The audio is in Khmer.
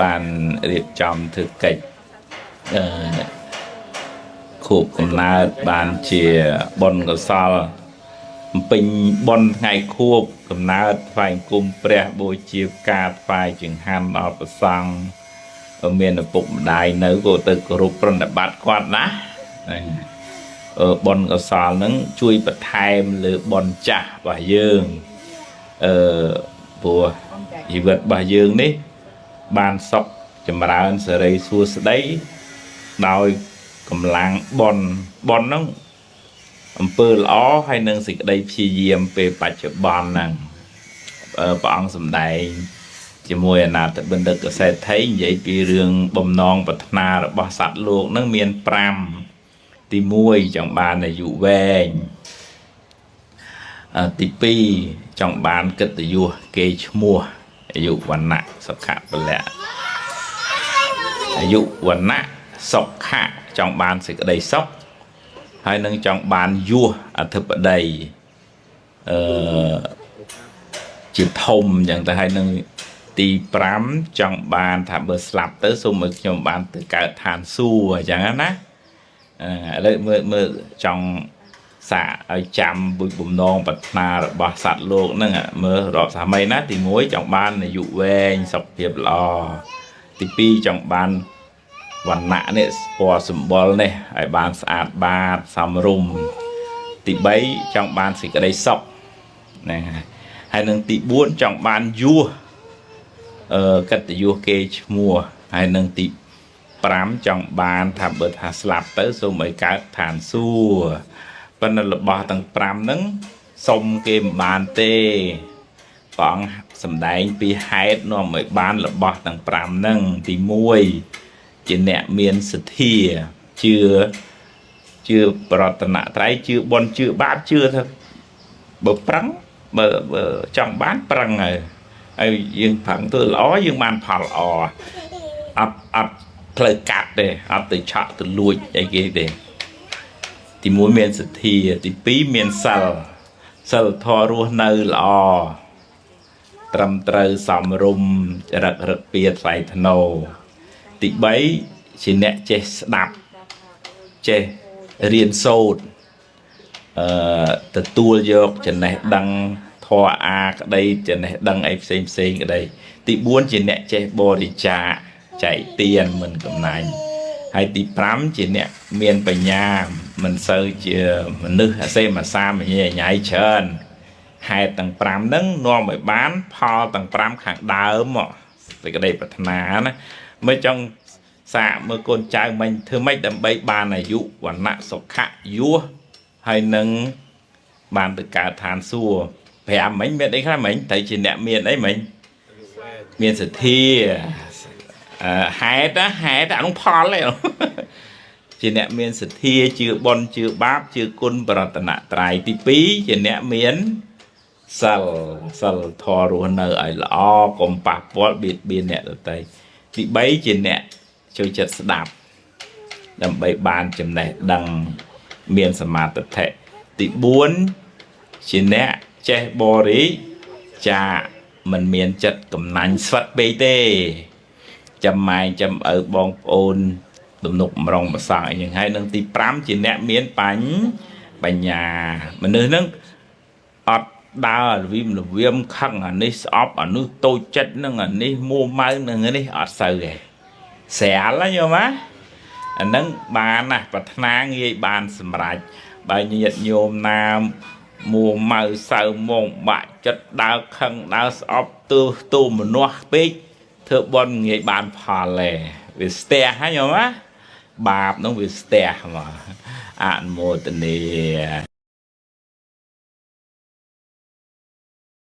បានរៀបចំធ្វើកិច្ចអឺខួបកំណើតបានជាបុណ្យកុសលបំពេញបុណ្យថ្ងៃខួបកំណើតថ្វាយគុំព្រះបូជាផ្កាថ្វាយចង្ហាន់ដល់ព្រះសង្ឃមានឪពុកម្ដាយនៅក៏ទៅគោរពប្រណិប័តគាត់ណាហ្នឹងអឺបុណ្យកុសលហ្នឹងជួយបន្ថែមលើបុណ្យចាស់របស់យើងអឺព្រោះជីវិតរបស់យើងនេះ បានសុខចម្រើនសេរីសួស្តីដោយកម្លាំងបុណ្យបុណ្យហ្នឹងអំពើល្អហើយនឹងសេចក្តីព្យាយាមពេលបច្ចុប្បន្នហ្នឹងអឺព្រះអង្គសម្ដែងជាមួយអនាថបណ្ឌិតកសេដ្ឋីនិយាយពីរឿងបំណងប្រាថ្នារបស់សត្វលោកហ្នឹងមាន5ទី1ចង់បានអាយុវែងអឺទី2ចង់បានកិត្តិយសគេឈ្មោះអាយុវណ្ណៈសុខៈពលៈអាយុវណ្ណៈសុខៈចង់បានសេចក្តីសុខហើយនឹងចង់បានយសអធិបតីអឺជាធំអញ្ចឹងទៅហើយនឹងទី5ចង់បានថាបើស្លាប់ទៅសូមឲ្យខ្ញុំបានទៅកើតឋានសួគ៌អញ្ចឹងណាអឺឥឡូវមើលមើលចង់សាកឲ្យចាំបុយបំណងប្រាថ្នារបស់សត្វលោកហ្នឹងមើលរាប់សាមីណាទី1ចង់បានអាយុវែងសុខភាពល្អទី2ចង់បានវណ្ណៈនេះពណ៌សម្បុរនេះឲ្យបានស្អាតបាតសមរម្យទី3ចង់បានសេចក្តីសុខហ្នឹងហើយហើយនឹងទី4ចង់បានយសអឺកិត្តិយសគេឈ្មោះហើយនឹងទី5ចង់បានថាបើថាស្លាប់ទៅសូមឲ្យកើតឋានសួគ៌ប៉ុន្តែរបស់ទាំង5ហ្នឹងសុំគេមិនបានទេព្រះអង្គសម្ដែងពីហេតុនាំឲ្យបានរបស់ទាំង5ហ្នឹងទី1ជាអ្នកមានសទ្ធាជឿជឿប្រតនត្រ័យជឿបុណ្យជឿបាបជឿថាបើប្រឹងបើបើចង់បានប្រឹងហើយហើយយើងប្រឹងធ្វើល្អយើងបានផលល្អអត់អត់ផ្លូវកាត់ទេអត់ទៅឆក់ទៅលួចអីគេទេទី1មានសទ្ធាទី2មានសិលសិលធម៌រស់នៅល្អត្រឹមត្រូវសមរម្យចរិតរឹកពៀថ្លៃថ្នូរទី3ជាអ្នកចេះស្ដាប់ចេះរៀនសូត្រអឺទទួលយកចំណេះដឹងធម៌អាក្តីចំណេះដឹងអីផ្សេងផ្សេងក្តីទី4ជាអ្នកចេះបរិច្ចាគចែកទានមិនកំណាញ់ហើយទី5ជាអ្នកមានបញ្ញាមិនសូវជាមនុស្សអាសេមអាសាមញញ៉ៃច្រើនហេតុទាំង5ហ្នឹងនាំឲ្យបានផលទាំង5ខាងដើមមកសេចក្តីប្រាថ្នាណាមើលចង់សាកមើលកូនចៅមិញធ្វើម៉េចដើម្បីបានអាយុវណ្ណៈសុខៈយុសហើយនឹងបានទៅកើតឋានសួគ៌5មិញមានអីខ្លះមិញត្រូវជាអ្នកមានអីមិញមានសទ្ធាអឺហេតុណាហេតុអានោះផលឯង ជាអ្នកមានសទ្ធាជឿបុណ្យជឿបាបជឿគុណប្រតនត្រ័យទី2ជាអ្នកមានសិលសិលធម៌រស់នៅឲ្យល្អកុំប៉ះពាល់បៀតបៀនអ្នកដទៃទី3ជាអ្នកចូលចិត្តស្ដាប់ដើម្បីបានចំណេះដឹងមានសមាធិទី4ជាអ្នកចេះបរិច្ចាគមិនមានចិត្តកំណាញ់ស្វិតពេកទេចាំម៉ែចាំឪបងប្អូនទំនុកម្រងប្រសងអីយ៉ាងហើយនឹងទី5ជាអ្នកមានបញ្ញាមនុស្សហ្នឹងអត់ដើររវីមរវាមខឹងអានេះស្អប់អានោះតូចចិត្តនឹងអានេះមួម៉ៅនឹងនេះអត់សូវទេស្រាលណាញោមណាអាហ្នឹងបានណាប្រាថ្នាងាយបានសម្រេចបើញាតិញោមណាមួម៉ៅសៅមងបាក់ចិត្តដើរខឹងដើរស្អប់ទើសទូមនាស់ពេកធ្វើបុណ្យងាយបានផលទេវាស្ទះហ៎ញោមណាបាបហ្នឹងវាស្ទះមកអនុមោទនា។